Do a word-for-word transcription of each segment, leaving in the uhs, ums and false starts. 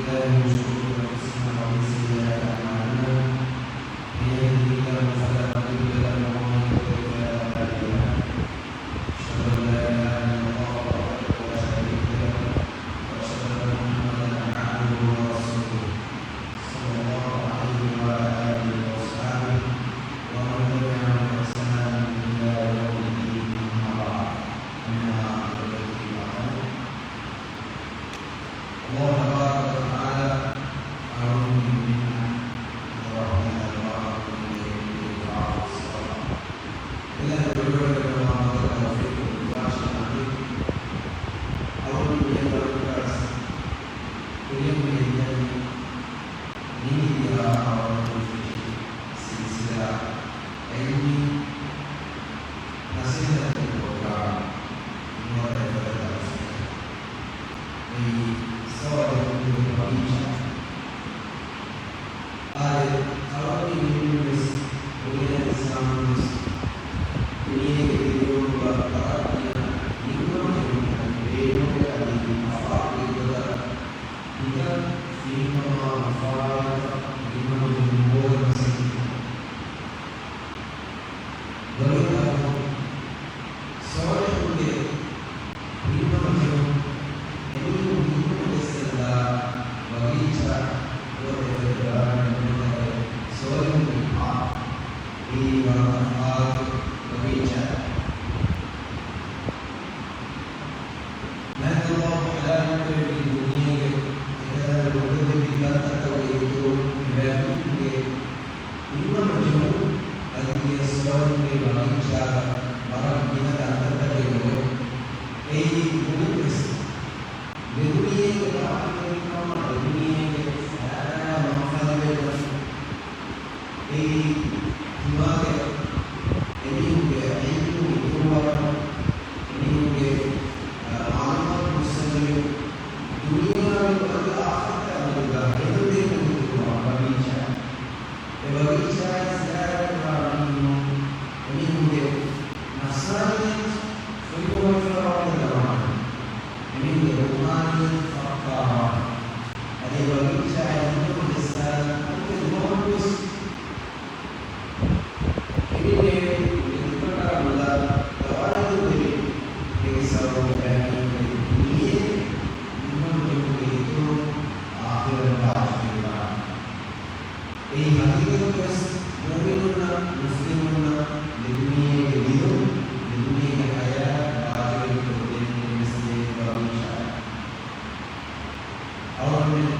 بالله من شرور أنفسنا ومن سيئات أعمالنا. من يهده الله فلا مضل له ومن يضلل فلا هادي له. أشهد أن لا إله إلا الله وحده لا شريك له، وأشهد أن محمدا عبده ورسوله، صلى الله عليه وعلى آله وأصحابه ومن تبعهم بإحسان إلى يوم الدين، أما بعد، فإن أصدق الحديث كتاب الله. الله تبارك وتعالى أعوذ بالله من الشيطان الرجيم. بسم الله الرحمن الرحيم. ސިލްސިލާ ޢިލްމީ ނަޞޭޙަތުގެ ޕްރޮގްރާމް ނުވަތަ އެފަދަ ދަރުސެއް. އެއީ ޞާލިޙުންގެ ބަގީޗާ. އާދެ، އަޅުގަނޑު މި މީހުން ވެސް ދުނިޔޭގެ އިސްލާމުން ވެސް ދުނިޔޭގެ ދިރިއުޅުމުގަ ވަރަށް ގިނަ ނިޢުމަތް ޖެހުން ބޭނުންވޭ. އަދި އަފާރުގެ ގޮތަށް ހިތަށް ފިނިކަމާ އުފާވެރިކަން ނިޢުމަތު ޖެހުން ބޯލަ މަސައްކަތް. ލޮބުވެތި އަޚުން، ޞާލިޙުންގެ ހިތްހަމަޖެހުން އެމީހުން ހިތުން ޖެއްސަންދާ ބަގީޗާ ނުވަތަ އެފަދަ ގާޑަން ނުވަތަ އެ ޞާލިޙުންގެ ޕާކް. އެއީ ވަރަށް ތަފާތު ބަގީޗާ. މާތް ﷲ ޙަލާލުކުރެއްވި ދުނިޔޭގެ އެކަލަ ލޮބުވެތި ކަންތައްތަކުގެ އިތުރުން އެބައިމީހުންގެ ހިތްހަމަ ޖެހުން އަދި އެ ޞާލިޙުންގެ ބަގީޗާގަ ވަރަށް ގިނަ ކަންތައްތަކެއް ނުވޭ. އެއީ މުޅިންވެސް ދެދުނިޔޭގެ ބާރުގެ މީހުން ދެދުނިޔޭގެ ފައިދާއާ މަންފާތް ލިބޭ ކަން. އެއީ ތިމާގެ އެމީހުންގެ ޢިލްމު އިތުރުވާކަން، އެމީހުންގެ، އާ، މަޢުލޫމާތު ހުސްއެންވީ ދުނިޔެއާއި އަދި އާޚިރަތާ މެދުގަ ހެޔޮ ދޭން އިތުރުވާ ބަގީޗާ. އެ ބަގީޗާއިން ޒިޔާރަތްކުރާ މީހުން އެމީހުންގެ ނަފްސާނިއްޔަތު ފުރިހަމަވެފައިވާކަން ދަމާނެ. އެމީހުންގެ ރޫޙާނިއްޔަތު ފައްކާވާނެ. އަދި އެ ބަގީޗާއިން ހިތުން ޖައްސާލަން ކޮންމެ ދުވަހަކުވެސް އެމީހުން އެ ދުކަށާ މުލާ ގަވާއިދު ދެވި އޭގެ ސަބަބުން އެބައިމީހުންގެ ދުނިޔޭގެ ހިތްހަމަޖެހުމުގެ އިތުރުން އާޚިރަތް ބާއްޖަވެފަ. އެއީ ހަގީގަތުގަވެސް މުއުމިނުންނަށް، މުސްލިމުންނަށް ދެދުނިޔޭގެ ދިރުން، ދެދުނިޔޭގެ ޙަޔާތް ބާއްޖަވެރިކޮށްދޭން އެންމެސް ދޭ ބަގީޗާ. އަޅުގަނޑުމެން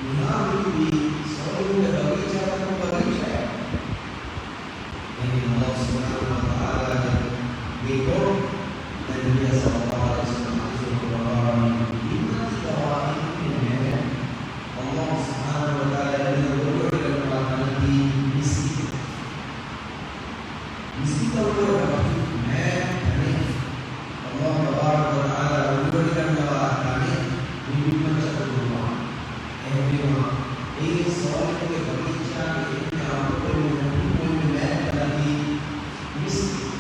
މިހާރު ލިބިވީ ޞާލިޙުންގެ ބަގީޗާތަކުން ބަގީޗާއެއް. އެހެން ﷲ ސުބްޙާނަހޫ ވަތަޢާލާގެ ގެކޮޅު ނަބިއްޔާ ޞައްލައްލާހު ޢަލައިހި ވަސައްލަމަ ޙަދީޘްފުޅު ކުރައްވާފައިވަނީ އިންނަތި ދަވާއިން މިން މޭ. ﷲ ސުބްޙާނަހޫ ވަތަޢާލާ އެމީހުން ލޮބުވެޑިގަންނަވާ ތަނަކީ މިސްކިތް. މިސްކިތަށް ވުރެ ވަކި މާތް ތަނެއް، ﷲ ތަބާރަކަ ވަތަޢާލާ ލޮބުވެޑިގަންނަވާ ތަނެއް މި ބިންމައްޗަށް ކުރުވާނެ. އެހެންވީމަ، އެއީ ޞާލިޙުގެ ބަގީޗާގެ އެންމެ އަގު ކޮށްލުމުގެ މުހިއްމު އެންމެ މާތް ތަނަކީ މިސްކިތް.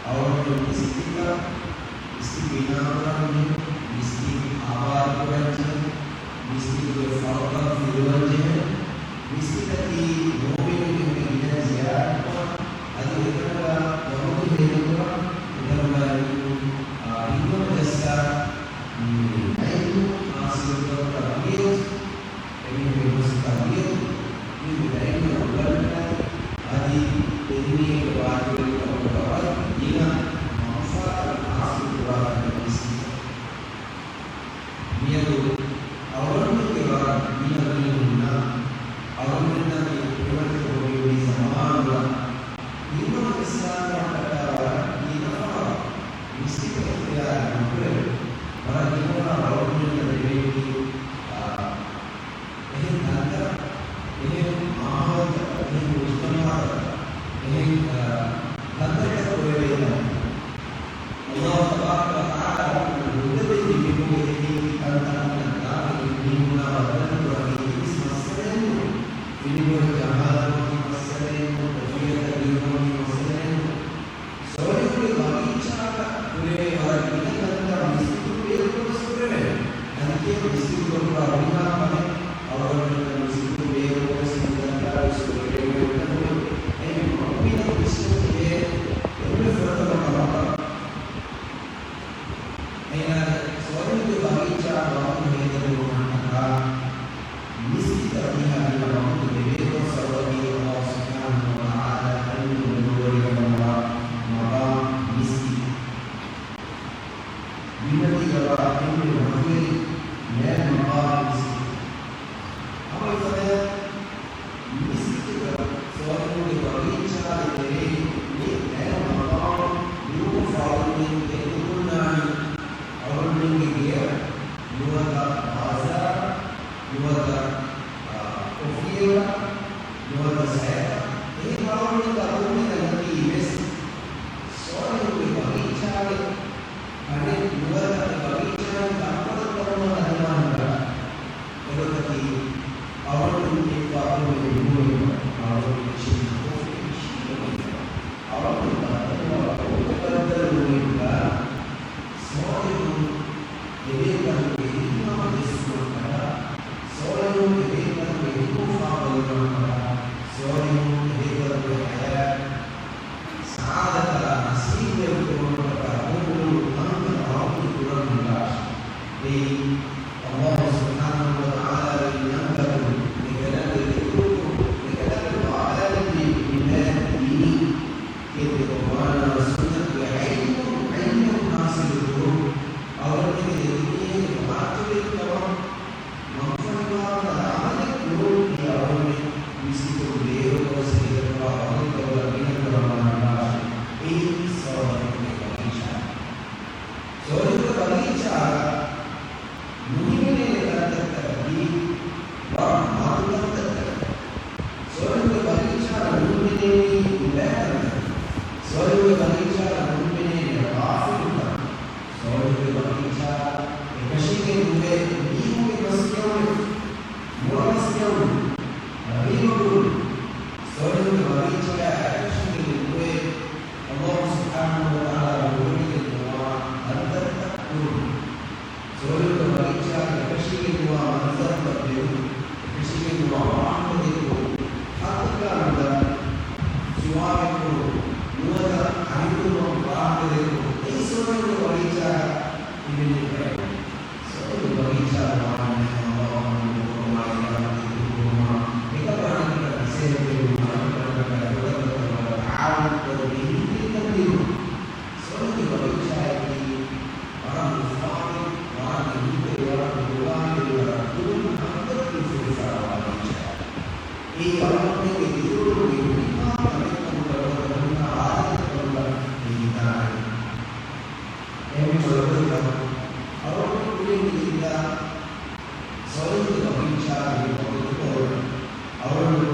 އަޅުގަނޑު މިސްކިތަށް، މިސްކިތް ބިނާކުރަންޖެހޭ، މިސްކިތް އާބާދުކުރަންޖެހޭ، މިސްކިތުގެ ފަރުދަން ފިލުވަންޖެހޭ، މިސްކިތަކީ މުއުމިނުން އެންމެ ގިނައިން ޒިޔާރަތްކުރާ، އަދި އެތަނުގަ ވަގުތު ހޭދަކުރާ، އެތަނުގައި މީހުން، އާ، ހިތްހަމަޖައްސާ، ޢިލްމު ޙާޞިލުކުރަން ތަރުބިޔަތު، އެމީހުންގެ ހުސް ތަރުބިޔަތު، މީހުންގެ ޢިލްމު އުނގަންނާނެ، އަދި ދެދުނިޔޭގެ ބާއްޖަވެރިކަމުގަ ވަރަށް ގިނަ މަންފާތައް ޙާޞިލު ކުރާކަމެއް މިސްކިތަށް. މިއަދު އަޅުގަނޑުމެންގެ ވަރަށް ގިނަ މީހުންނަށް އަޅުގަނޑުމެންނަކީ ކުރިމަތިލަކު ހޮވި ޒަމާނުގަ ހިތްހަމަޖައްސާލުމަށްޓަކާ ވަރަށް ގިނަ ފަހަރަށް މިސްކިތަށް އިޚްތިޔާރެއް ނުކުރެވޭ. ވަރަށް ގިނަ ފަހަރަށް އަޅުގަނޑުމެންނަށް ލިބޭނީ، އާ، އެހެން ތަންތަން، އެހެން މާހައުލްތައް، އެހެން މުޖުތަމަޢުތައް، ނުވަތަ މާޒާ، ނުވަތަ، އާ، ކޮފީއަކަށް، ނުވަތަ ސަޔަކަށް، އެހެން އަޅުގަނޑުމެން އަތުން ހިނގަން އޮތީ އިވެސް ޞާލިޙުގެ ބަގީޗާގެ ކަނޑެއް ނުވަތަ އެ ބަގީޗާއިން ކަންފަތަށް ކަމުގަ ހަދަމާ ހިނގާ އެގޮތަކީ އަޅުގަނޑުމެން އެއްވާ ކުރުމެއް ނޫން. އަޅުގަނޑު އެ ޝިންނަ ކޮފީ ޝީލަމެއް އަޅުގަނޑު ބައްދަލުވާ ކޮފީ ބައްދަލު ނޫން. ޞާލިޙުން އެބޭކަލުންގެ ހިތްހަމަ ޖެއްސުމަށްޓަކާ، ޞާލިޙުން އެބޭކަލުންގެ ހިތްހަމަ ބަލުމަށްޓަކާ، ޞާލިޙުން އެބޭކަލުންގެ ޙަޔާތް ސަޢާދަތާ ނަޞީބުވެރި ކުރުމަށްޓަކާ ކުރު ކަންކަން އަޅުގަނޑު ކުރަން ހިނގާށޭ. އެއީ، ﷲ ސުބްޙާނަހޫ ވަތަޢާލާގެ ނިޢުމަތުން، އެކަލާނގެ އިތުރުކުރުން، އެކަލާނގެ ވަޢުދެއް ދީނީ ކެތް ޤުރްއާނާ ސުންނަތުގެ ޢިލްމު، ޢިލްމު ޙާޞިލުކުރުން، އަޅުގަނޑުމެންގެ ދުނިޔޭގެ މާތްވެރިކަމަށް މަންފާ ހިނގާވަން ޢަމަލެއް ކުރުން. އެ އަޅުގަނޑުމެން މިސްކިތުން ބޭރުކޮށް ސިހިރުކުރާ ވަގުތުތަކުގަ ގިނަ ކުރަންވާނެ ބާށޭ. އެއީ ޞާލިޙުގެ ބަގީޗާ. ޞާލިޙުގެ ބަގީޗާގަ ނުހިމެނޭނެ ކަންތައްތަކަކީ ވަރަށް މަދު ކަންތައްތަކެއް. ޞާލިޙުގެ ބަގީޗާގަ ނުހިމެނޭނީ ނުބައި ކަންތައް. ޞާލިޙުގެ ބަގީޗާގަ ނުހިމެނޭނެ ޣާފިލުކަން. ޞާލިޙުގެ ބަގީޗާ އެކަށީގެން ނުވޭ މީހުންގެ މަސް ކެއުމެއް، މޮޅަ މަސް ކެއުމެއް، ޣަނީމަ ކުރުން. ޞާލިޙުގެ ބަގީޗާ އެކަށީގެން ނުވޭ ﷲ ސުބްޙާނަހޫ ވަތަޢާލާ ނުވަތަ ނުވާ ކަންތައްތައް ކުރުން. ޞާލިޙުގެ ބަގީޗާގަ އެކަށީގެންވާ މަންޒަރުތައް ބެލުން، އެކަށީގެންވާ ވާހަކަ ދެކުން، ހައްގަކާ ނުދާ ސުވާލެއް ކުރުން، ނުވަތަ ހަނިކުރުމަށް ވާހަކަ ދެކުން، އެއީ ޞާލިޙުގެ ބަގީޗާގަ ހިމެނޭ ބައެއް. ޞާލިޙުގެ ބަގީޗާގަ ވާނީ ﷲ އަށް ހަމަލުކުރުމާ، އިލާހު ދެކުރުމާ، އެކަކު އަނެކަކަށް ނަޞޭޙަތް ދެއްވުމާ، އަނެކަކު އަނެކަކަށް އެގޮތަށް ތަޢާވުން ކުރުން، އެހީތެރިކަން ދިނުން. ޞާލިޙުގެ ބަގީޗާއަކީ ވަރަށް އުފާވެރި، ވަރަށް އެހީތެރި، ވަރަށް ގުޅުވާލެވި، ވަރަށް ދުރުން ހަމްދަކުރި ފުރިފަރާ ބަގީޗާއެއް. އެއީ އަޅުގަނޑުމެންގެ ދިރިއުޅުމުގެ ހުރިހާ ކަމެއްކަމުގަ ނުވަތަ ހުރިހާ އާދަތެއްކަމުގަ އެ ހިތާނެ. އެހެންވީމަ ލޮބުވެތި އަޅުގަނޑު ކުރިން މިގެންދާ ޞާލިޙުގެ ބަގީޗާގެ ވަގުތުކޮޅު އަޅުގަނޑު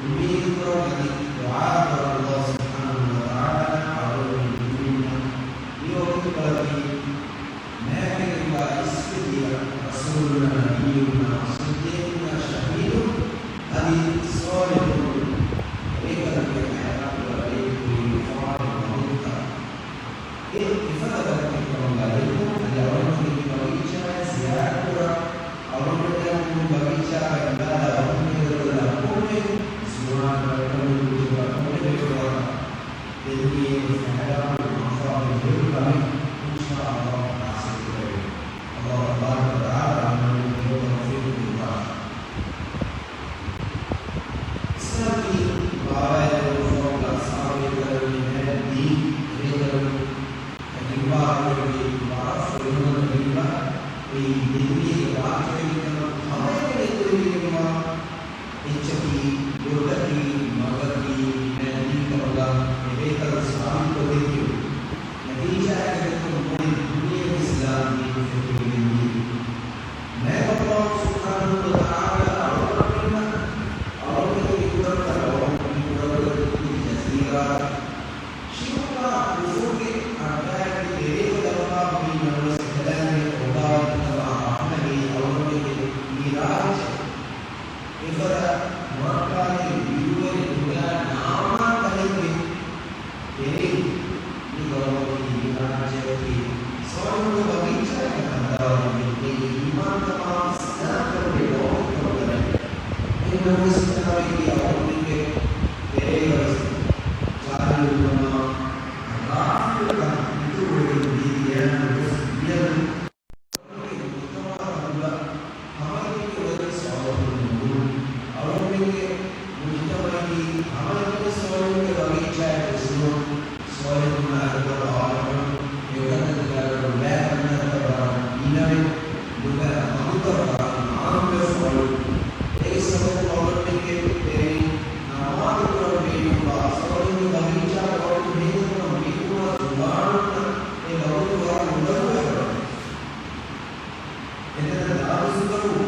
އުއްމީދުކުރަން އަދި ދުޢާ ކުރަން ﷲ ސުބްޙާނަހޫ ވަތަޢާލާ އަޅުގަނޑުމެން ދިނުމަށް. މި ވަގުތުކޮޅަކީ މާތްވެގެންވާ އިސްވެދިޔަ ރަސޫލުންނާ، ނަބިއްޔުންނާ، ޞިއްދީޤުންނާ، ޝަހީދުން އަދި ޞާލިޙުން އެކަލުންގެ ޙަޔާތުގަ ބޭނުންކުރި އުފާވެރި ވަގުތުތައް. އެ އެފަދަ ވަގުތެއްކަމުގަ ލެއްވުން އަދި އަޅުގަނޑުމެން މި ބަގީޗާއަށް ޒިޔާރަތްކުރާ، އަޅުގަނޑުމެންނަށް މި ބަގީޗާގަ އިބާދާ ވަގުތު ބޭރުކޮށްލާ ކޮންމެ ޒުވާން ބައެއްކަމުގެ ކުއްޖެއްގަ ކޮންމެ ބޭފުޅަކަށް ދެދުނިޔޭގެ ފައިދާވާނެ މަންފާތެއް ބެލުން ކަމެއް އިންޝާﷲ ޙާޞިލުކުރެވޭ. ﷲ ތަބާރަކަ ވަތަޢާލާ އަޅުގަނޑުމެންނަށް ދިނުން ތައުފީޤު ދެއްވާށި. އިސްލާމް ދީން ބާވައިލެވުނު ފަހުގަ ޞަޙާބީން ދީން ރޭކަލުން ހިންގާ ކުރެއްވި ވަރަށް ފުރިހަމަ ހިންގާ އެއީ ދެދުނިޔޭގެ މާތްވެރިކަން ހަމައެކަނި އެތެރެވިގެންވާ އެއްޗަކީ، ގޮތަކީ، މަގަކީ މާތް ދީން ކަމުގަ އެބޭކަލުން ސާބިތުކޮށްދެއްވި. ނަތީޖާއަކަށް ދެކޮށް މުޅި ދުނިޔެ އިސްލާމް ދީން ފެތުރިގެންވީ. މާތް ﷲ ސުބްޙާނަހޫ ވަތަޢާލާ އަޅުގަނޑުމެންނަށް، އަޅުގަނޑުމެންގެ ކުޑަކޮށް އަޅުގަނޑުމެން މި ކުޑަކޮށް ޖަޒީރާ ޝިރުކާ ކުފުރުގެ އަޑާއެކު ތެރޭގަ ދައްކާ ހުރީ ނަމަވެސް އެކަލާނގެ އޮގާވެރިކަމާ ރަޙްމަތް އަޅުގަނޑުމެންގެ މި ރާއްޖެ އެފަދަ މައްކާގެ ބިރުވެރި ނުގާ ނާމާ ތަނެއްގެ ތެރެއިން މި ގައުމަކީ މި ރާއްޖެއަކީ ޞާލިޙުގެ ބަގީޗާއަކަށް ހަނދާންވެގެން އެއީ އީމާންކަމާ އިސްލާމްކަމުގެ ގައުމެއްކަމުގަ ނެތް. އެހެންނަމަވެސް އެކަމަކީ އަޅުގަނޑުމެންގެ ތެރޭގަވެސް ޖާހިލުކަމާ ޣާފިލުކަން އިތުރުވެގެން ދީދިޔަން ވެސް ދިޔަދު މުޖްތަމަޢަށް ހަމައެކަނި ވަރަށް ޞާލިޙުން ނުވުން، އަޅުގަނޑުމެންގެ މުޖްތަމަޢަކީ ހަމައެކަނި ޞާލިޙުންގެ ބަގީޗާއެއް ވެސް ނޫން. ޞާލިޙުންނާ އެއްގޮތަށް އާދަކުން އެގޮތަށް ތިބާގަނޑު ނުބައި ކަންތައްތައް ވަރަށް ގިނަވެ، ނުބައި މަގުތައް ވަރަށް އާންމުވެފަ އޮތް. އޭގެ ސަބަބުން އަޅުގަނޑުމެންގެ ތެރެއިން ނަމާދު ކުރަން ބޭނުންވާ ޞާލިޙުންގެ ބަގީޗާގެ ވަގުތު ހޭދަކުރަން ބޭނުންވާ ޒުވާނުންނަށް އެ ވަގުތު ވަރަށް އުނދަގޫވެފަ އޮތް. އެތަނަށް ދާވަތުކޮށް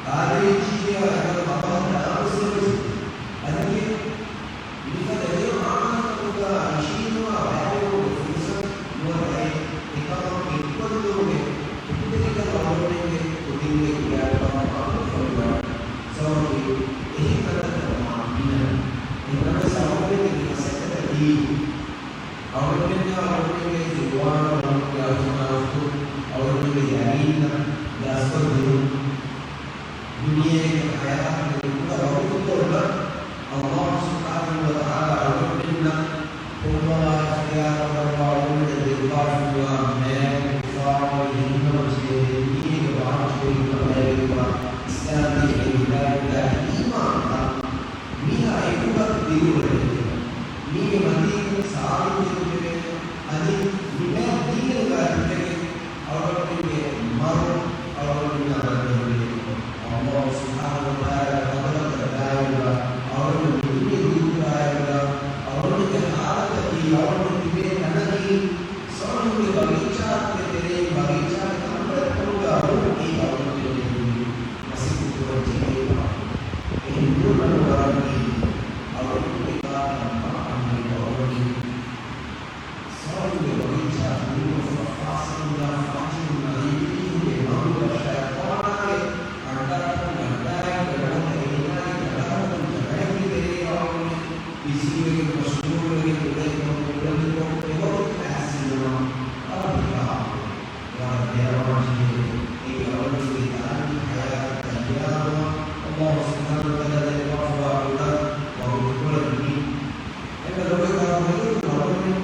އާދެވިއްޖިއްޔާ އެކަން އައްލާހު ދާވަތުކޮށް އަދި މިފަދަ ހެޔޮ އަމަލުތަކުގަ އިށީނުވާ ބައިވެރިވުމުގެ ފުރުސަތު ނުވަތަ އެ އެކަމަށް އެއްކޮށްލުމުގެ ކުދިންގެ އަޅުގަނޑުމެންގެ ކުދިންގެ ކުރިއަށް ކަމަށް އަޅުގަނޑު ފޮނުވާނެ. ސަބަބަކީ އެހެން ކަންތައްތައް މާ ގިނަ. އެހެންނަމަވެސް އަޅުގަނޑުމެންގެ މި މަސައްކަތަކީ އަޅުގަނޑުމެންނާ އަޅުގަނޑުމެންގެ ޒުވާނު އަޅުގަނޑުގެ އަތުންނާ އުފުލު އަޅުގަނޑުމެންގެ ޔަގީންތައް ދަސްކޮށްދިނުން. ދުނިޔޭގެ ހަޔާތުގެ ނުކުތާ ވަގުތުކޮޅުގަ އައްލާހު ސުބްޙާނަހޫ ވަތަޢާލާ އަޅުގަނޑުމެންނަށް ފޮނުވާ އިޚްތިޔާރު ކުރައްވާ އަޅުގަނޑުމެންނަށް ދެއްވާފައިވާ މާލު އުފާވެރި ހިންގަމަށޭ ދުނިޔޭގެ ވާންޖެހުން ކަމަށް އެބަ އިސްލާމީ ހިދާޔަތްގައި އީމާންކަން މީހާ އެކުގަ ދިރިއުޅެވޭ. މީގެ މަތީގަ ސާބިތުވެގެން އަދި މި މާތް ދީނުގަ ތިބެގެން އަޅުގަނޑުމެންގެ މަރު އަޅުގަނޑުމެންނާ ދަންނަވެވޭ. އައްލާހު ސުބްޙާނަހޫ ވަތަޢާލާގެ ޤަދަރަކަށް ދާއިރުގަ އަޅުގަނޑު މި ދުނިޔެ ދޫކުރާއިރުގަ އަޅުގަނޑުގެ ޙާލަތަކީ އަޅުގަނޑު ތިބޭ ތަނަކީ ޞައުލިޙުގެ ބަގީޗާއެއްގެ ތެރެއިން ބަގީޗާގެ ތަންބުރެއް ކަމުގަ އަޅުގަނޑު އެއީ އަޅުގަނޑުމެން މަސައްކަތްކުރަން ޖެހޭ ކަމަށް. އެހެން ނޫން ވަރަށް އެއީ އަޅުގަނޑުގެ ގާތަށް މާ އަންނަ އަޅުގަނޑު ސާލުގެ ބަގީޗާ ދޫކޮށްފަ ފާސިޤުންނާ ފާޖިރުންނާ އިބިލީހުގެ މަގުގަ ޝައިޠާނާގެ އަންޑާތަކުން އަންޑާއިގަ ނުވަތަ އޭނާގެ ގަދަހަކުން ޖަހައިގެ ތެރެއިން އަޅުގަނޑުމެން ބިޒީވެގެން މަޝްޣޫލުވެގެން އުޅޭކަމަށް އުޅެނިކޮށް އެވަގުތު އައިސްފިނަމަ ވަރަށް ބިހާ ވަރަށް ދެރަވާން ޖެހޭ އެއީ އަޅުގަނޑުގެ ދާއިމީ ޙަޔާތަށް ތައްޔާރުވާ އައްލާހު ސުބްޙާނަހޫ ވަތަޢާލާ ދެއްވާފަވާ ކުޑަ ވަގުތުކޮޅެއް މީ. އެންމެ ލޮބުވެތި އަޅުގަނޑު މަރުވެން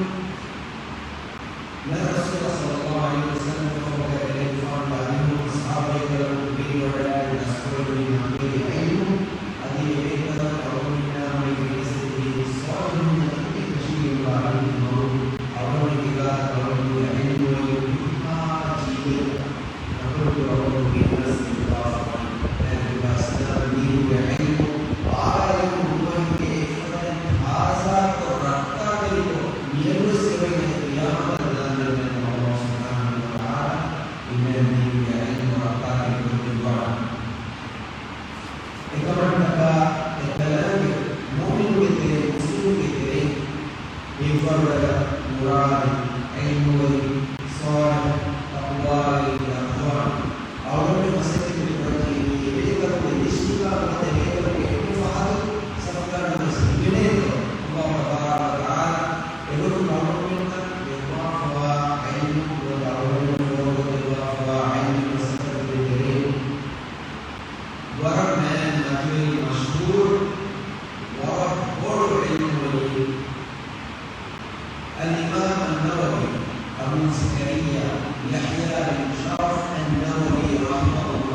ނަބީ ރަސޫލާ ޞައްލައްލާހު ޢަލައިހި ވަސައްލަމް ފަހުގައި އެލެވިފާނު ދާއިމު ޞަޙާބީކަލުން ބިން ވަޑައިގެން ދަސްކުރެއްވި މަތިވެރި ޢިލްމު އަދި އެބޭކަލުން އަޅުގަނޑުމެންނާ މި ގެނެސްދެއްވި ޞާލިޙުންނަށް އެކަށީގެންވާ ޢިލްމު މަގު އަޅުގަނޑުގެ ގާތަށް އަޅުގަނޑުގެ ޢިލްމުވެރިން ހުރިހާ ޖީލެއް ނަޤުލުކުރައްވަމުން ގެންނަސް ދެއްވާފަވާނެ. އެހެންވެ އިސްލާމް ދީނުގެ ޢިލްމު ބާރައިގެން ނުވަތަ އެފަދައިން ތާޒާކޮށް ރައްކާތެރިކޮށް މިއަދުވެސް އެބައިން އެ ޤިޔާމަތަށް ދާންދެން އައްލާހު ސުބްޙާނަހޫ ވަތަޢާލާ އިމާން ދީނުގެ ޢިލްމު ރައްކާތެރިކޮށްދެއްވާނެ. އެކަމަށްޓަކާ އެކަލާނގެ މުއުމިނުގެ ތެރެއިން މުސްލިމުގެ ތެރެއިން މިވަރުގަދަ މުރާދު ޢިލްމުވެރި ޞާލިޙު ތަޤްވާވެރި ނަފްސުވާން އަޅުގަނޑު މަސައްކަތް ކުރަންޖެހެނީ އެބޭކަލުންގެ ދިސްމިކާ ނުވަތަ އެބޭކަލުންގެ ޢިލްމު ފަހަތު ސަފުގަނޑު ވެސް ހިމެނޭތޯ. އައްލާހު ތަބާރަކަ ވަތަޢާލާ އެގޮތުން އަޅުގަނޑުމެންނަށް ދެއްވާފަވާ ޢިލްމު ނުވަތަ އަޅުގަނޑުމެންނަށް ފޯރުކޮށްދެއްވާފަވާ ޢިލްމު މަސައްކަތުގެ ތެރެއިން ވަރަށް މާތް މަތިވެރި މަޝްހޫރު ވަރަށް ބޮޑު ޢިލްމުވެރި އަލްއިމާމް އައްނަވަވީ، އަބޫ ޒަކަރިއްޔާ ޔަޙްޔާ ބިން ޝަރަފް އައްނަވަވީ ރަޙިމަހުﷲ.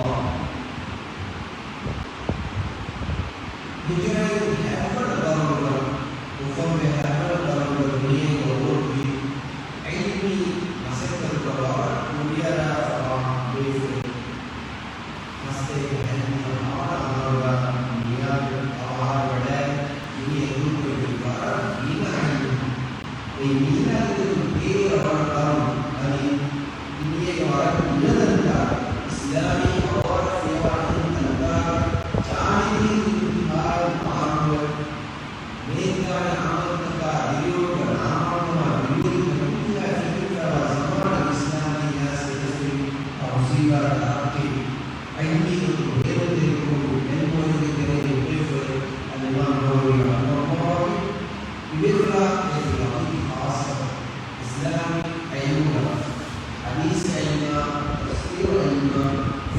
ހިޖުރައިން ހަތްވަނަ ދަރުނުގަ އުފަންވެ، ހަތްވަނަ ދަރުނުގަ ދުނިޔޭގަ ވަފާތުވި، ޢިލްމީ މަސައްކަތުގަ ވަރަށް ކުރިއަރާފަވާ ބޭފުޅެއް. ފަސްދެއްކަ ހަތްދިހަ ހަވަނަ އަހަރުގަ މިއަދު އަވަހާރަވަޑައި ދުނިޔެ ދޫކުރެއްވި ވަރަށް ގިނަ ޢިލްމު. އެ މީނާގެ ތެރޭ ވަރަށް ދަރުން އަދި ދުނިޔޭގެ ވަރަށް ގިނަ ތަންތާގަ އިސްލާމީ ހަވާލު ފިޔަވާ އެހެން ތަންތާގަ ޖާހިލީ އިޖްތިހާދު މާނައުޅެ ނޭނގާނެ ޢަމަލުތަކާ ދިރިއުޅުމުގަ ނާމާންކަމާ ދިރިއުޅުމުގަ މިހާ ފިކިރުފައިވާ ޒަމާނަށް އިސްލާމީ ނާސް ގެނެސްދެވި ތަފްސީލާ ތަރައްޤީ ޢިލްމީ ގޮތުން ހޭދަތެރިކުރުން ޢިލްމުވެރިންގެ ތެރެއިން އެއްބޭފުޅެއް އަލްއިމާމް ނަވަވީ ރަޙިމަހުﷲ ވި. މިބޭފުޅާ އެއީ ލަޠީފު ޚާއްޞަ އިސްލާމީ ޢިލްމުގަ، ޙަދީޘް ޢިލްމާ، ތަފްސީރު ޢިލްމާ،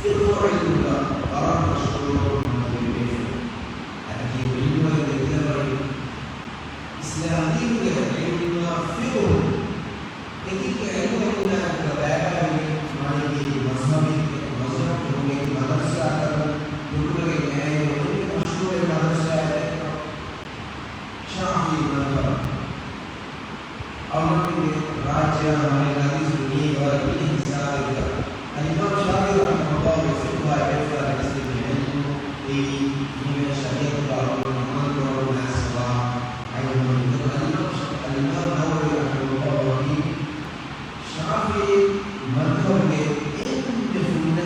ފިޤްހު ޢިލްމުގަ ވަރަށް މަޝްހޫރު މަތިވެރި ބޭފުޅެއް. އަދި ޢިލްމުވެރިންގެ ތިލަފަރިން އިސްލާމް ދީނުގެ ޢިލްމާ ފިޤުހު އެކި ޢިލްމުވެރިންނާއެކުގަ ބައިބައިވެގެން ވަނީ މަޒްހަބީ މަޒްހަބު ކުރުމުގެ މަދަރުސާތަކުން ދުރުލަގެން އައި އެންމެ މަޝްހޫރު މަދަރުސާއެއް ޝާފިޢީ މަޒްހަބު. އަޅުގަނޑުގެ ރާއްޖެއާ މާލެ ޙަދީޘް ދުނިޔޭގެ ވަރަށް ގިނަ ހިސާބެއްގަ އަލްއިމާމް ޝާފިޢީ ރަޙިމަހުﷲ ގެ ފިޤުހާ އެފަ ރަސްމީ ޢިލްމު އެއީ މިހެން ޝަރީޢަތުގަ އަޅުގަނޑު ޢަމަލު ކުރަމުން އައިސްފަވާ ޢިލްމު. އަލްއިމާމް ނަވަވީ ރަޙިމަހުﷲ ވަނީ ޝާފިޢީ މަޛްހަބުގެ އެންމެ ފުރިނަ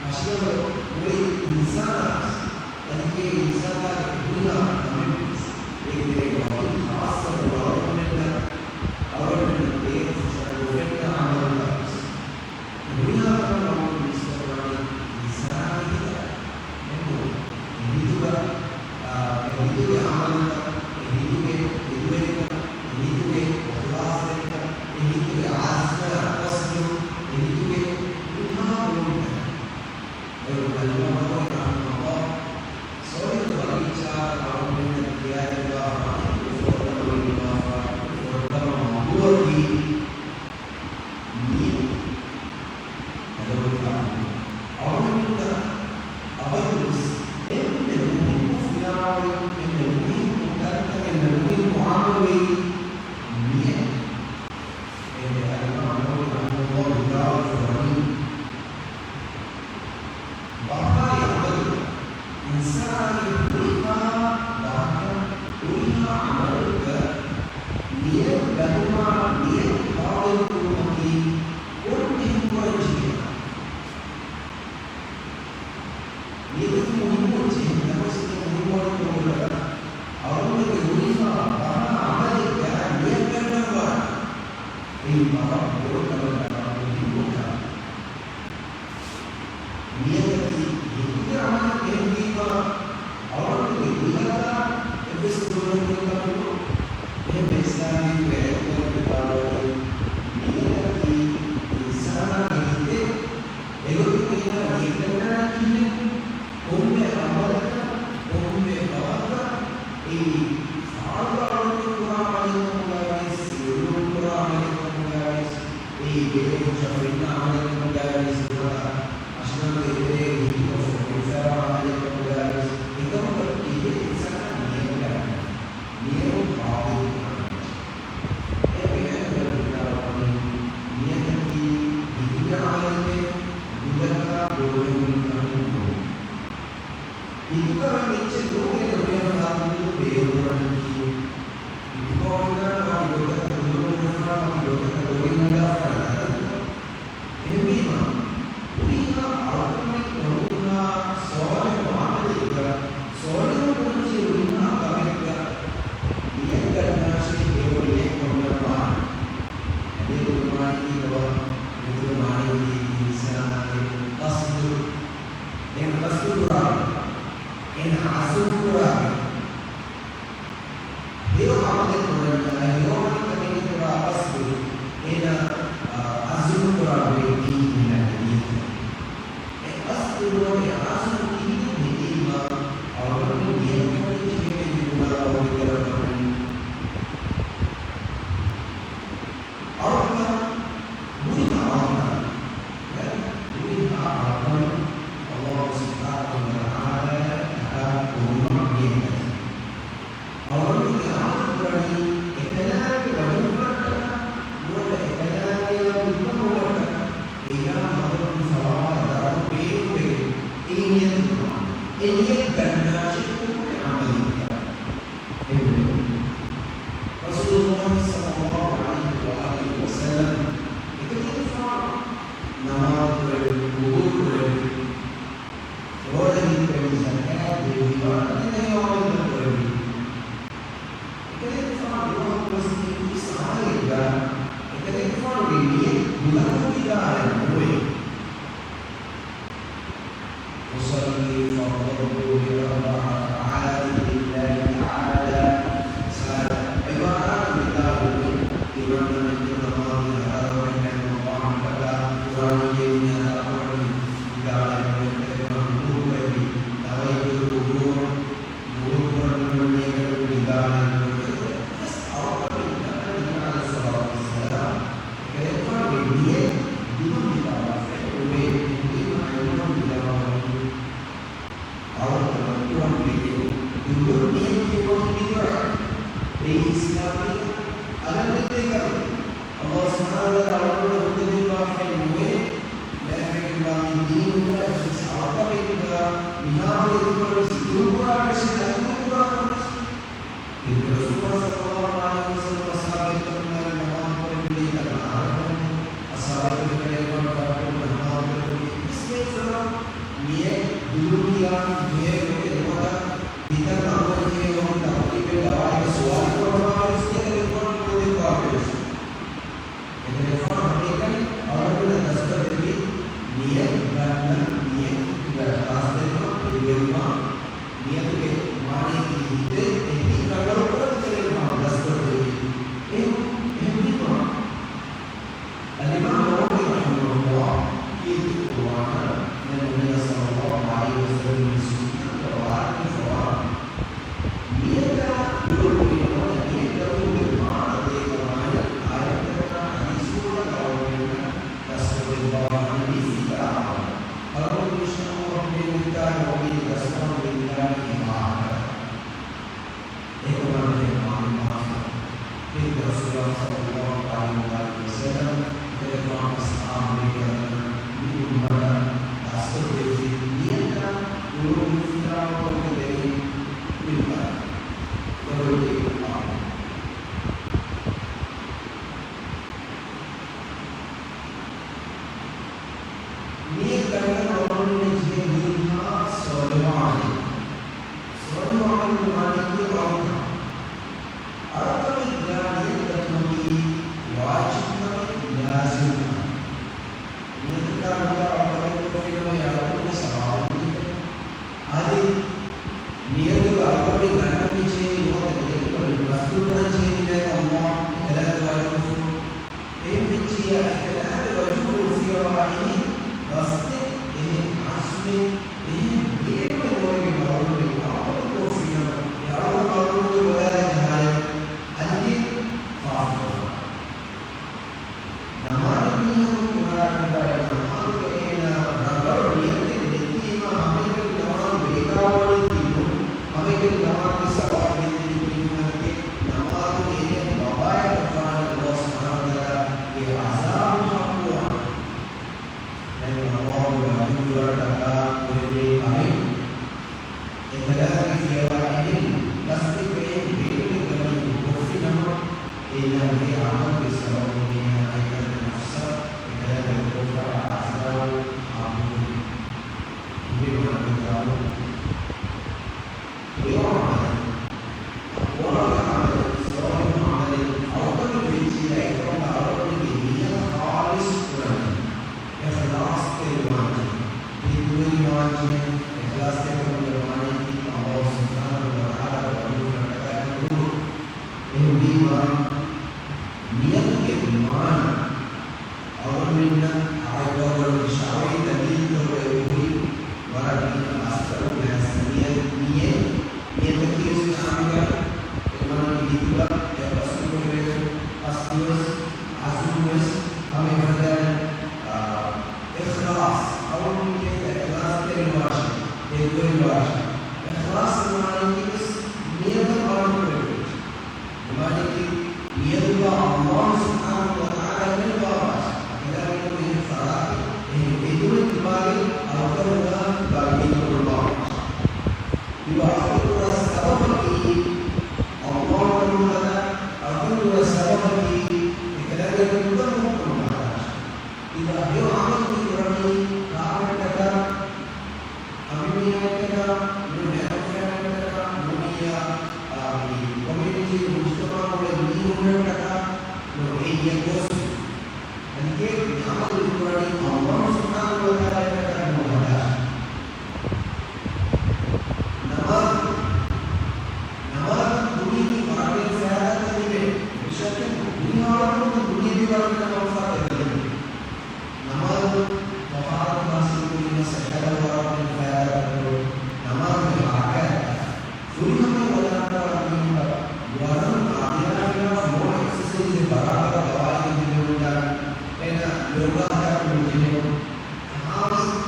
އަށިގަނޑު މުޅި އިންސާނާ އަދި އެ އިންސާނާގެ ހުރިހާ ކަމެއްވެސް އޭގެ ތެރޭގަ ވަކި ޚާއްޞަކޮށް އަޅުގަނޑުމެންނަށް، އަޅުގަނޑުމެންނަށް އޭގެ ފަށާގެ އުފެންނަ އަމަލުތައް ވެސް. ހުރިހާ ކަމެއް އަޅުގަނޑު ވިސްނަންވާނީ އިންސާނާގެ ހިތަށް. އެންމެ އެ ހިތުގަ، އާ، އެ ހިތުގެ އަމަލުތައް، އެ ހިތުގެ އެދުވެރިކަން، އެ ހިތުގެ އިޚްލާޞްތެރިކަން، އެ ހިތުގެ ޢަޒްމާ ޤަޞްދު، އެ ހިތުގެ ހުރިހާ ކަމުން އަޅުގަނޑު އަލްއިމާމު ނަވަވީ ރަޙިމަހުﷲ ޞައްލައްލާހު ޢަލައިހި ވަސައްލަމަ ފަރުމާން ދިޔައިގެންވާ ފަރުމާން ފޮރުކަމުގެ ފޮރުކަމަށް މަދުވަކީ ނިޔަތް ހަދަވަން އަޅުގަނޑުމެންނަށް އަބަދުވެސް އެންމެ މުހިއްމު ފިލާވަޅު، އެންމެ މުހިއްމު ކަންކަން، އެންމެ މުހިއްމު ޢަމަލު ވެއީ ނިޔަތް. އޭގެ އަލްއިމާމު ނަވަވީ ރަޙިމަހުﷲ ވިދާޅުވެފަ ވަނީ، ބަހާއި ޢަމަލު، އިންސާނާގެ ހުރިހާ ބަހަކަށް، ހުރިހާ ޢަމަލަކަށް ނިޔަތް ގަތުމާ، ނިޔަތް ޙާޟިރު ކުރުމަކީ ކޮންމެހެން ކުރަން ޖެހޭ ކަމެއް. ނިޔަތަކީ މުހިއްމު އެއްޗެއް، ނަމަވެސް މުހިއްމުވާނީ ކޮންކަމަކަށް؟ އަޅުގަނޑުގެ ހުރިހާ ބަހާ ޢަމަލެއްގަ ނިޔަތް ގަންނަންވާނެ. އެއީ ވަރަށް ބޮޑު ކަމެއް، ވަރަށް މުހިއްމު ކަމެއް. ނިޔަތަކީ ހިތުގެ ޢަމަލެއް އެހެންވީމާ، އަޅުގަނޑުގެ ދިލަކާ އެއްވެސް ކުރުމެއް ނުވި ކަމެއް ނޫން. އެހެންވެ އިސްލާމީ އެކުގަ ވިދާޅުވަނީ، ނިޔަތަކީ އިންސާނާގެ ހިތެއް. އެގޮތުން އޭނާ ނިޔަތް ގަންނާނީ ކިހިނެއް؟ ކޮންމެ ޢަމަލަކަށް، ކޮންމެ ބަހަކަށް، އެއީ ފާޅު އަޅުގަނޑު ކުރާ ޢަމަލެއް ކަމުގައިވިޔަސް، ސިއްރުން ކުރާ ޢަމަލެއް ކަމުގައިވިޔަސް، އެއީ ބޭރުން ފެންނަ ޢަމަލެއް ކަމުގައިވިޔަސް ނުވަތަ، އަށްނަމަ އެތެރޭގެ ހިތުގަ ފޮނުވިފައިވާ ޢަމަލެއް ކަމުގައިވިޔަސް، އެކަމަކަށް ތިބޭ އިންސާނާ ނިޔަތް ގަންނަން. ނިޔަތު ޙާޟިރު ކުރަން. އެ ބެހޭ ވިދާޅުވަނީ، ނިޔަތަކީ ހިތުގެ ޢަމަލެކޭ، ދިލަކާ ބޮޑުވެގެން ކަމެއް ނޫން. ހިތުގަ ވެ އެއްޗެއް ނޫން އޭނަ ހުރިހާ ފަރާތުން ބޭރު ކުރަނީކީ، ހިތުގަ އޮންނާނެ ވަކި ގޮތަކަށް ދުލުން ހުރެފާ، ވަކި ގޮތަކަށް ދޮގެއް ހަދާފާ ނަގަން. އެހެންވީމަ، ހުރިހާ އަޅުކަމެއްގަ، ހުރިހާ ޞާލިޙު ޢަމަލެއްގަ، ޞާލިޙު ކަމަކީ ހުރިހާ ކަމެއްގަ ނިޔަތް ގަންނާށޭ، އެ ނިޔަތް އޮންނަންވާނެ. ނިޔަތު މާނައީ ކިހިނެއް؟ ނިޔަތުގެ މާނައަކީ އިންސާނާގެ ޤަޞްދު. އޭނަ ޤަޞްދު ކުރާ، އޭނަ ޢަޒުމް ކުރާ، ހެޔޮ ޢަމަލެއް ކުރަން، ހެޔޮ ޢަމަލެއް ކުރާ ޤަޞްދު، އޭނަ، އާ، ޢަޒުމް ކުރާ ބައެއް އެއީ އޭނާގެ ނިޔަތު. އެ ޤަޞްދު ނުވަތަ ޢަޒުމް ކިހިނެއް ހެދީމާ، އަޅުގަނޑު ނިޔަތު ކަމެއް ޖެހޭނެ ނުކުރާ ވަގުތު ކަމެއް. އަޅުކަން، ހުރިހާ އަޅުކަން، ހުރިހާ އަޅުކަން ﷲ ސުބްޙާނަހޫ ވަތަޢާލާ ޙަރާމް ކުރުމަށް މިއަދު އަޅުގަނޑުގެ ޢަމަލު ކުރަނީ އެކަލާނގެ ވަޖުހުގެ މައްޗަށް ނުވަތަ އެކަލާނގެ ދުލުގެ މައްޗަށް. އެއީ ހަމަ ހަމަ ފަވާހަ ދަރު ބޭރުގެ އެ ނިޔަތު ކުރުމަށް. އެ ނިޔަތު ގަންނާށޭ ކޮންމެ ޢަމަލެއްގަ. ރަސޫލުﷲ ޞައްލަﷲ ޢަލައިހި ވައާލިހި ވަސައްލަމް އެކަލޭގެފާނު ނަމާދު ކުރެއްވި، ވުޟޫ ކުރެއްވި، ރޯދަ ހިންގުރެއްވި، ޒަކާތް ދެއްވި، ވަރަށް ގިނަ ޢިބާދަތްތައް ކުރެއްވި. އެކަލޭގެފާނު ދުވަހަކުވެސް ތިބި ސަމާލެއްގަ އެކަލޭގެފާނުގެ ނިޔަތް ދުލަކުން ވިދާޅެއް ނުވޭ. أصلي فرض الظهر أربع ركعات لله تعالى. ސާދަ ޢިބާރާތަށް ވިދާޅުވީ، ތިމަންނަމެން ނަމާދު ހަތަރު ރަކަޢަތް އަﷲ އަށްޓަކާ ކުރާނީ ވިދާޅުވެ ވަނީ. ވިދާޅުވެ ވަނީ ވުޟޫ ކުރެއްވި، ނަވައްތުލް ވުޟޫ، ވުޟޫ ކުރަން ނިޔަތު ވިދާޅުވެ ވަނީ. ވެސް އަޅުގަނޑު ނަބީ ޢަލައިހިއްޞަލާތު ވައްސަލާމް އެކަލޭގެފާނުގެ ނިޔަތް ދުލުން ވިދާޅުވެފައެއް ނުވޭ. އެހެންވީމަ އަޅުގަނޑު ވިދާޅުވަނީ އަޅުގަނޑު ކުރަން ވެގެން ދުލުން ނިޔަތު ކުރުމަކީ ބިދުޢަ. އެއީ އިސްލާމީ އަދަބެއް ނެތް ކަމެއް. ﷲ އަޅުގަނޑު ހުއްދަ ދިނުމާފައި ނުވޭ. ލައިފެކެއްގާ މި ދީނުގަ އެއްވެސް އަޅުކަމެއްގަ މިހާރު އެދިފަރުވެސް އިތުރުކުރާނެ ވެސް ނަތީ ކުރާނެ ވެސް. ތިބި ރަސޫލާ ޞައްލައްލާހު ޢަލައިހި ވަސައްލަމަ އަޞްޙާބު ކަމުން ނަމާދު ކުރެއްވި ތަން އަހަރެއް ނޫން. އަޞްޙާބު ކަމުން ނަމާދު ކުރެއްވި އެއްވެސް މީހެއް ސަލާމް މިއެއް ދުލުން ކިޔާ ޖެހޭ ގޮތެއް ނުވަތަ މިތަން އަޅުގަނޑު ޖެހޭ ވަރު ތަޤްރީބެއް ގަވާއިދަށް ސުވާލު ކުރައްވާ ވެސް ކިޔަން ދެއްވާ ވެސް. އެކަލޭގެފާނު ހަމައެކަނި އަޅުގަނޑު ދަސްކޮށްދެއްވި ނިޔަތް ދަންނަ ނިޔަތުގެ އިޚްލާޞްތެރިކަން ޕިލުވެލުމާ، ނިޔަތުގެ މާނައަކީ ހިތެއް އެހީ ރަނގަޅުކުރަން ކަލޭގެފާނު ދަސްކޮށްދެއްވި. އެހެން، އެހެންވީމާ، އަލްއިމާމް ނަވަވީ ރަޙިމަހުﷲ ކީރިތި ޤުރުއާނަށް، ނަބިއްޔާ ޞައްލައްލާހު ޢަލައިހި ވަސައްލަމަ ސުންނަތަށް ވާރިދުވެފަވާ ނިޔަތާ ކުރެއްވި ނަމަ، ނިޔަތް ދަރުމަގެ މާނަ ދޭކަމާއި، އާޔަތްތަކާ ޙަދީޘްފުޅުތަކާ އަޅުގަނޑުމެންނަށް ދަސްކޮށްދެއްވާފަ ވަނީ މި ފިތާ އަމަލު. އަޅުގަނޑު ވިސްނާ މި ފިތާގެ ވަނީ ދަސްކޮށްދެން މިދާނީ އެ މާނަ. އެކަމާ މާނަ މާފަ. ތިބި ރަސޫލާ ޞައްލައްލާހު ޢަލައިހި ވަސައްލަމަ އެކަލޭގެފާނު އަޞްޙާބު ބޭކަލުންނަށް މި އުއްމަތަށް ދަސްކޮށްދެއްވި ނިޔަތާ ކުރެއްވި ފިތާ ކޮންމެ ދެރައިން މި ވާނެ. ދޮގުތެރި އުއްމަތު. ނިޔަތް ދަންނަން އަޅުގަނޑުމެންނަށް ޖެހޭ ހުރިހާ ޞާލިޙު ޢަމަލެއް. ޞާލިޙު ޢަމަލު މާނައަކީ އަޅުކަން. އަޅުކަމެއްގާ ނިޔަތް ދަތުމަކީ ވާޖިބު ކަމެއް، ލާޒިމު ކަމެއް. ނިޔަތަކާ ނުދާ އަޅުކަމެއް ކޮށްފިނަމަ އެ އަޅުކަމުގެ ސަވާބު ނުލިބޭ. އަދި ނިޔަތުގަ އަޅުކަމެއް ގަންނަން މި ޖެހޭ ނުވަތަ ނިޔަތުގަ މި މަސްދޫރުކުރަން ޖެހޭ ނިޔަތަކީ އައްލާހު ތަޢާލާގެ ވާޖިބު ކުރުން. އެހެން ވެއްޖިއްޔާ އެކަލާނގެ ވަޖުހުގަ އުފުއްޔަވާ އެހެން ގަޞްދެއް، އެހެން ޢަޒްމެއް، އެހެން ނިޔަތެއް އޮތް މީހަކު އަޅުކަމެއް ކޮށްފިނަމަ، އެ އަޅުކަން އަޅުކަމުގެ ބަދަލަށް ޖަހާލެވުން އަދި ފާސިޤުވާނެ. ނަމާދު މީހަކު ކުރާ އެއްވާ ނަމާދުގަ އޭނާ ރަނގަޅު ނިޔަތެއް ނެތީމާ ހަމައެކަނި ނަމާދު ބޭކާރުވަނީކީ ނޫން. ހަމައެކަނި ނަމާދުގެ ސަވާބު ނެތް މީހުންނަކީ ނަމާދު އޭނާ ވަބާއެއް ކޮށްފާނެ އައްލާހު ސުބްޙާނަހޫ ވަތަޢާލާގެ ޢަޒާބު ޙައްޤުވާނެ. ދެން އައްލާހުގެ ވަޖުހުގެ ވަރަށް ޓަކާ ކުރެވޭ ކަމެއް. އެކަލާނގެ ފިޔަވާ އެހެން ގަސްދެއް އެހެން ބޭނުމެއްގަ ވަނީ ކޮށްފިނަމަ، އޭނާގެ ޢަމަލުގެ ސަބަބުން އޭނާ އެކަލާނގެ ނަފްސަށް އެކަލާނގެ ކޮށްފަ ޢަޒާބު އާ ބުނުމެއް. އިބިނު އަބީ ދާއޫދު ކުރެވޭ ޢަމަލެއް، ކުރާ ޢަމަލެއް، ޞާލިޙު ޢަމަލެއް، އަޅުކަމެއް ވެއްޖިއްޔާ އެކަމަކު އަޅުގަނޑުގެ ނިޔަތް ޚާލިޞް ކުރަން، އިޚްލާޞްތެރިވާންޖެހޭ، ހިތުވެރިވާންޖެހޭ. އިޚްލާޞްތެރިކަމުގެ މާނައަކީ އައްލާހު ސުބްޙާނަހޫ ވަތަޢާލާގެ ވަޖުހުގެ ރަނގަޅަށް ކުރުން. އެހެންވީމާ، ނިޔަތުގެ މާނަ އަޅުގަނޑުމެންނަށް އަޅުގަނޑުގެ ޝަރުޢީ ދަލީލުތަކުގައި އުފުލި ވަރަށް ގިނަ މައްސަލަ މާސް ނިޔަތް، ނިޔަތް، ނިޔަތަކީ ވެސް ކާމިލަށް އެމާނަކީ ހިތުގަ އެ ޤަޞްދު ކުރެވޭ ޤަޞްދުވެސް، ޢަޒުމުވެސް ހަމަ އެފަދައިން، އާ، އިޚްލާޞް، އަޅުގަނޑު ނިޔަތަށް އިޚްލާޞްތެރިވާށޭ، ހެދުވެރިވާށޭ. އިޚްލާޞް މާނައަކީ ވެސް ނިޔަތަށް މާނަ ކުރެވޭ. މާނައަކީ، ނިޔަތުގަ އައްލާހު ސުބްޙާނަހޫ ވަތަޢާލާ ނެރެވާފަ، އެކަލާނގެ އެހެން ފަރާތެއް، އެހެން އެދުމެއް ތިބާގެ އަޅުކަމުގަ ތިބާގެ ނިޔަތު ކުރުވާފަ. ތިބާ އަޅުކަން ކުރާ ސަބަބަކީ، އައްލާހު ތަޢާލާ އަޅުކަން ކުރާ ސަބަބަކީ، އެކަލާނގެ ކުރުމަށް ހުކުމް ކުރާ. ތިބާ ހެޔޮ ޢަމަލު ކުރަނީ ކާކަށްޓަކާ؟ އަނބިމީހުންނަށްޓަކާ، ނުވަތަ މޭރުންފަރާތްތަކަށްޓަކާ، ނުވަތަ، އާ، މި ކޮމިއުނިޓީ މުޖުތަމަޢުގައި މީހުންނަށްޓަކާ ނުވަތަ އެއްޔަށް ގޮސް. އަދި އެ ޢަމަލު ކުރަނީ އައްލާހު ސުބްޙާނަހޫ ވަތަޢާލާއަށްޓަކާ ނުވަތަ. ނަމާދު، ނަމާދު ދުނިޔެ ވަރަށް ފައިދާތައް ލިބޭ. މިސާލަކަށް ދުނިޔެ ވަރަށް ދުނިޔެ ވަރަށް މަންފާތެއް ލިބޭ. ނަމާދު ޠަހާރަތު ޙާޞިލު ކުރީމަ ސަޖާދަ ވަރަށް ފައިދާތަކުން ނަމާދުގެ ޙަރަކާތް ފުރިހަމައިން ވަދާންދާ މީހުންނަށް ވަރަށް އާދޭހާ ޚިލާފު ނޯ އެކްސަސައިޒެއް ބަރާބަރަށް ގަވާއިދު ލިބެމުންދާނެ. އޭނާ ޔޯގާ ހަދާކަށް ނުޖެހޭ. ހާމަސް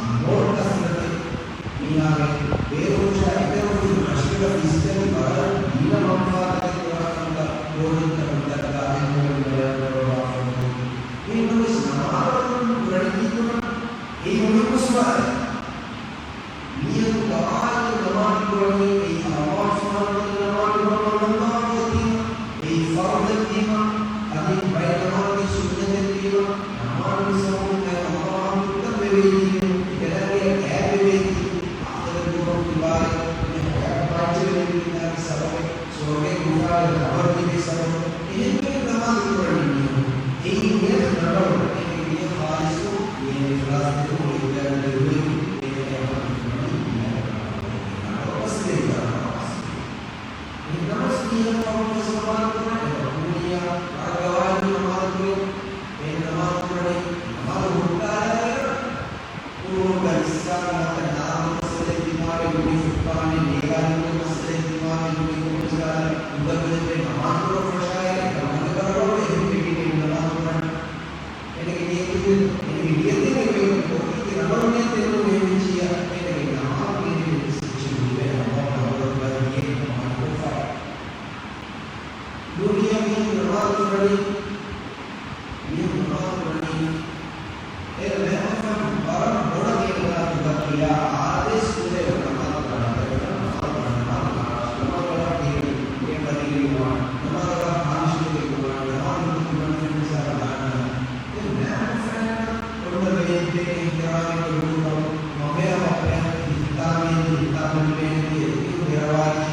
އެހެން އިޙްތިރާމެއް ކުރުމަށް މަފަޔާ މަފަޔާ ހިތާމައިން ހިތާމައިން ހިތާމައިން ދިޔަ އެކި ދެރަވާލީ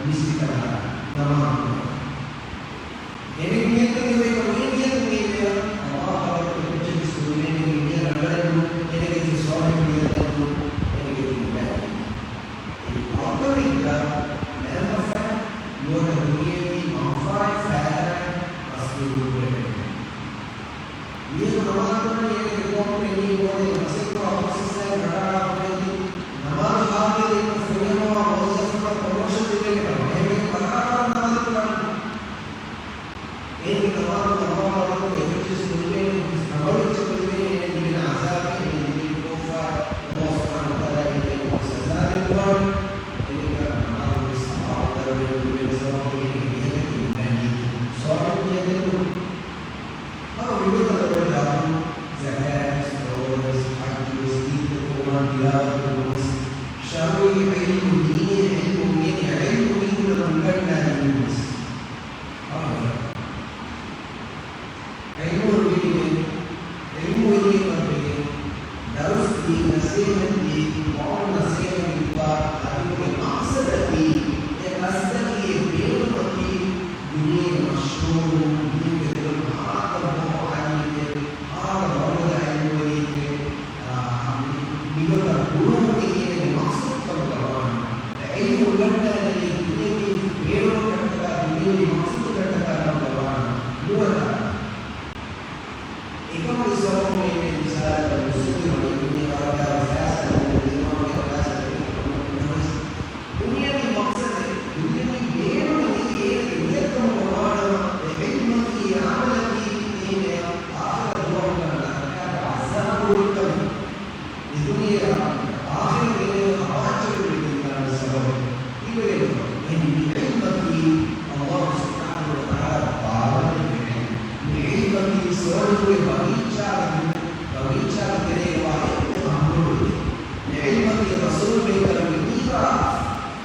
މިސްކިތަކާ ނަމާދު. އެމެ ނިޔަތުގެ ވެ ކޮން ނިޔަތުގެ ވެ އަﷲ އަބަދު ކޮށްޗެއް ސުރުވޭނެ މި ރަނގަޅެއް ނޫން، އެނެގެ ސޯލިހު ނިޔަތެއް ނޫން، އެނެގެ ތިން އެއީ އަޅުކަމެއްގަ ނައިމަފަ ނުވަތަ ދުނިޔެވީ މަންފާއެއް ފައިދާއެއް މަސްދުރުކުރެވެން. މީހަކު ނަމާދު ކުރަނީ އޭނަގެ ގޮތުން މި ބޯދެ މަސައްކަތް އޮފީސަށް ކަނޑައަޅާފަ އެދި ނަމާދު ހާދައިގެން ފުނިޔަމާ މުވައްޒަފުންނަށް ޕްރޮމޯޝަން ދެވޭނެ ކަމަށް. އެހެންވެ ބަލާ ނަމާދު ކުރަން. އޭނަގެ ނަމާދު ނަމާދު އަޅުގަނޑު އެއްޗެއް ސުރުވޭނެ، ރަނގަޅު އެއްޗެއް ކުރެވޭނެ، އޭނަ ލިބޭނެ އަޒާބެއް، އޭނަ ލިބޭނެ ކޯފާ، ﷲ ސުބްޙާނަހޫ ވަތަޢާލާ އޭނަ ސަޒާ ދެއްވާނެ. އޭނަގެ ނަމާދު ސަވާބު ދަރުމައެއް ލިބޭނެ ސަބަބުން އޭނަގެ ނިޔަތަކީ ނުބައި ނިޔަތެއް. ސޯލިހު ނިޔަތެއް ނޫން. ހަމަ މިގޮތަށް ލޮބުވެތި ދާދު ޒަކާތް ވެސް، ރޯދަ ވެސް، ޙައްޖު ވެސް، ކީރިތި ޤުރުއާން ތިލާވަތު ކުރުން ވެސް، ޝަރުޢީ ޢިލްމު، ދީނީ ޢިލްމު، އޭނަ ޢިލްމު މީހުންނަށް އުނގަންނާ ދިނުން ވެސް. ހަމަ ޢިލްމު ވެރިވެ، ޢިލްމުވެރިއެއް ވެގެން، ދަރުސް ދީ، ނަސޭހަތް ދީ، ޤައުމަށް ނަސޭހަތް ދީފަ، އަދި އެ މަޤްޞަދަކީ، އެ ޤަޞްދަކީ، އެ ބޭނުމަކީ، ދުނިޔޭގެ މަޝްހޫރު، ދުނިޔޭގެ ދޮރު ހާދަ ބޮޑު ޢާލިމެއް، ހާދަ ވަރުގަދަ ޢިލްމުވެރިއެކޭ، އާ، މި، މިގޮތަށް ގުޅުމުގެ އޭނަގެ މަޤްޞަދު ކަމުގަ ވާނެ. ޢިލްމު އުނގަންނާނެ ދުނިޔެވީ ބޭނުމަކަށްޓަކާ، ދުނިޔެވީ މަޤްޞަދުކަށްޓަކާ ކަމުގަ ވާނެ. ނުވަތަ އެކަމުގެ ސަބަބުން އޭނަ މިސާލަކަށް މުސްލިމް ވަނީ ދުނިޔެ ވަރަށް ގާތް ފައިސާ ދެން އިމާމުގެ ފައިސާ ދެން ދުނިޔެވީ މަޤްޞަދެއް، ދުނިޔެވީ ބޭނުމެއް އޭނަގެ ނިޔަތްކަމުގަ ވާނަމަ، އެ ޢިލްމަކީ އެ ޢަމަލަކީ އޭނަޔަށް އާޚިރަތް ދުވަހުގަ ނަރަކައިގެ ޢަޛާބު އޮތްކަމެއް. މި ދުނިޔެއާ އާޚިރަތް އޭނަޔަށް ހަވާލުކުރެވިގެންދާނެ ސަބަބެއް. އިވެގެން އެ ޢިލްމަކީ ﷲ ސުބްޙާނަހޫ ވަތަޢާލާ ބާވައިދެއްވި ޢިލްމު. މި ޢިލްމަކީ ސޯލިހުގެ ބަގީޗާގެ، ބަގީޗާގެ ތެރޭގަ ވާ އެއް އަނބުރުއެއް. މި ޢިލްމަކީ ރަސޫލު ބޭކަލުގެ މީރާޘް.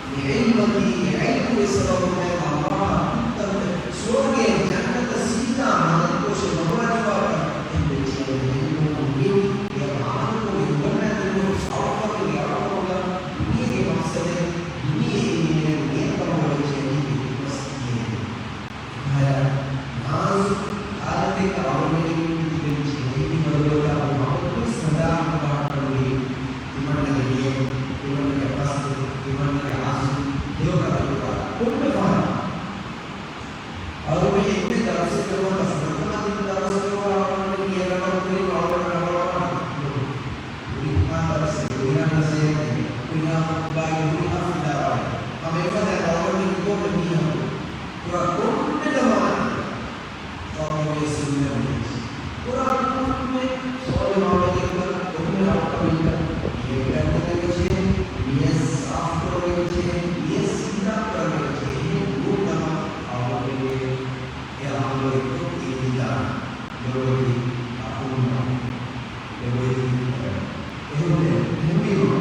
މި ޢިލްމަކީ އެ ޢިލްމުގެ ސަބަބުން ﷲ އަށް ކުއްތަން ސުވަރުގެއިން ޖަންނަތަށް ސީދާ މަދަދުކޮށެއް ނުވާނެ ވާކަން އެންމެ ޖެހޭ ޢިލްމު އޮންނެވި އެ ޢަމަލުކޮށް އެ އުނގަންނާދިނުން އަޅުކަމެއް އަޅުކަމުގަ ދުނިޔޭގެ މަޤްޞަދެއް ދުނިޔެއީ މީހެއްގެ ނިޔަތްކަމުގަ ވެއްޖެ މީހެއްގެ ދުވަސް ދިޔައެވެ. އެކަހަލަ ނާޒުކު ޙާލަތެއްގަ އަޅުގަނޑުމެން ތިބެން ޖެހޭ މި މަދުވެތަކު ހަމަ ކުރި ސަދާ ހަމަ ބަހައްޓަންވީ ތިމަންނަގެ ނިޔަތް، ތިމަންނަގެ ޤަޞްދު، ތިމަންނަގެ ޢަޒްމު ހެޔޮކަމެއް ކުރާ ކޮންމެ ފަހަރަކު. އަޅުގަނޑު އެންމެ ދަރުސެއްގަ ނުވަތަ ފުރަތަމަ ދިން ދަރުސްގަ ވާ އަޅުގަނޑު ނިޔަތް ރަނގަޅު ކުރީމަ އަޅުގަނޑު ރަނގަޅުވާނެ. ހުރިހާ ދަރުސެއް، ހުރިހާ ނަސޭހަތެއް، ހުރިހާ ޚުޠުބާގެ ހުރިހާ ފިލާވަޅެއް، ހަމަ އެފަދައިން އަޅުގަނޑު ކޮންމެ މީހަކު ކުރާ ކޮންމެ ކަމާ ފަހުގެ ސުންނަތް ކުރާ ކޮންމެ ސޯލިހު ޢަމަލެއްގަ ކޮންމެ އަޅުކަމެއްގަ ނިޔަތް ގަންނަން ވެއްޖެ، ނިޔަތް ސާފުކުރަން ވެއްޖެ، ނިޔަތް ސީދާ ކުރަން ވެއްޖެ. އެހެން ނޫން ނަމަ އަޅުގަނޑުގެ އެ ޢަމަލު އެއްކޮށް އެދިދާނެ. ލޮބުވެތި އަޚުންނާ، ލޮބުވެތި އެހެންވެ، އެހެންވީމަ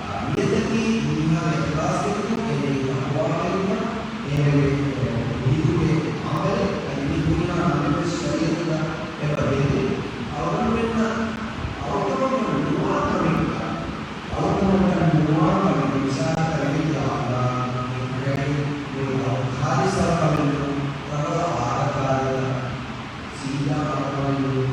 އާ، ނިޔަތަކީ މީހާގެ އިޚްލާޞްވެރިކަން، އޭނަގެ ތަޤްވާވެރިކަން، އޭނަގެ، އެ، ހިތުގެ ޢަމަލެއް، އަދި މި ހުރިހާ ނަމެއްވެސް ޝަރީޢަތުގަ އެބަ ދެވޭ. އަޅުގަނޑުމެންނަށް އަޅުކަމަކަށް ނުވާ ކަމެއްގަ، އަޅުކަމަކަށް ނުވާ ކަމެއް، މިސާލަކަށް ވިޔަފާރި ކަމެއް، އަޅު ޚާލިޞް އަޅުކަމެއް ނޫން، ރަނގަޅަށް ވާހަކަ ކާލަން، ސީދާ އަޅުކަމެއް ނޫން.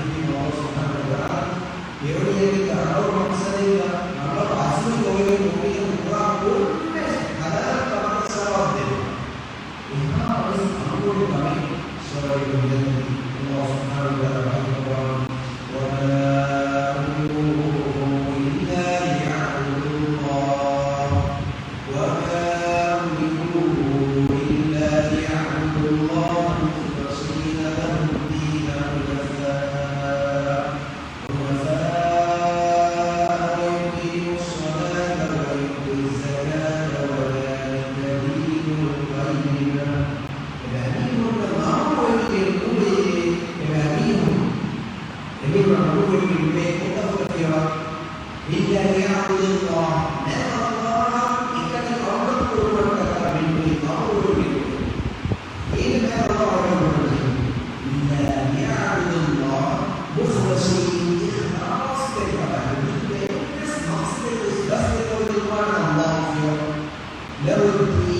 އެހެންވީމަ ﷲ ސުބްޙާނަހޫ ވަތަޢާލާ އެ އޮނިޔަގެ އަޅުގަނޑު މަޤްޞަދެއްގަ ﷲ ޢަޒުމެއް އޮވެގެން އޮނިޔަ ކުރާ ކޮންމެ ހަލާލު ކަމަކަށް ސަވާބު ދެއްވާ. އެހާ ވެސް އަންގޮޑު ކަމެއް ސޯރަތުލް މުޖައްދަލުގައި ﷲ ސުބްޙާނަހޫ ވަތަޢާލާ ވަޙީ ކުރައްވާ، وما أمروا إلا ليعبدوا الله وما أمروا إلا ليعبدوا الله مخلصين له الدين حنفاء حنفاء ويقيموا الصلاة ويؤتوا الزكاة وذلك دين القيمة. އެބައިމީހުންނަށް މައުމޫރުވެގެން ނުވޭ، އެބައިމީހުން، އެމީހުންނަށް މައުމޫރުވެގެން ނުވޭ ކޮން ކަމަކަށް ކިޔަވާ؟ إلا ليعبدوا الله، މާތް ﷲއަށް އެކަނި ޢިބާދަތު ކުރުމަށްޓަކާ މެނުވީ މައުމޫރުވެގެން ނުވޭ. އޭނަ މާތް ﷲ ޢިބާދަތު ކުރަންޖެހޭ. إلا ليعبدوا الله مخلصين، އިޚްލާޞްތެރިކަމާ، މި އެއްވެސް މަޤްޞަދެއްވެސް ގަސްދެއްވަމުން ނުވާނެ ﷲ ފިޔަވަ. له الدين،